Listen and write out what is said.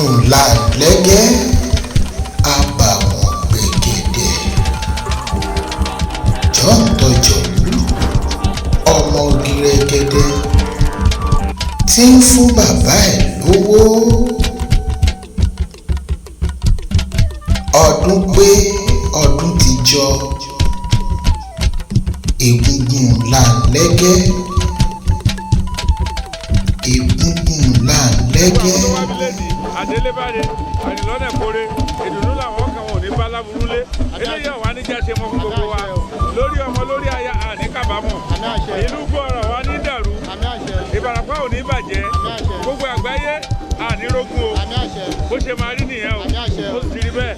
Egungun làǹlẹ́gẹ́ àbàwọ́n gbẹ̀gẹ̀dẹ̀. Jọ̀ǹtọ̀jọ̀lú ọmọ gìrẹ́gẹ́dẹ́ tí ń fún bàbá ẹ̀ lówó. Ọdún pé ọdún ti jọ. Egungun làǹlẹ́gẹ́, egungun làǹlẹ́gẹ́. Adélébáre àdìlọ́nà kore ìdùnnú làwọn kan wọn ò ní bá láburú lé eléyìí ọ̀wá níjà ṣe mọ́ fún gbogbo wa lórí ọmọ lórí aya àní kábàámọ̀ ìlú gbọ́rọ̀ wa ní dàrú, Ìbàràpá ò ní bàjẹ́, gbogbo àgbáyé àní rógún o, bó ṣe máa rí nìyẹn o, ó sì ti rí bẹ́ẹ̀.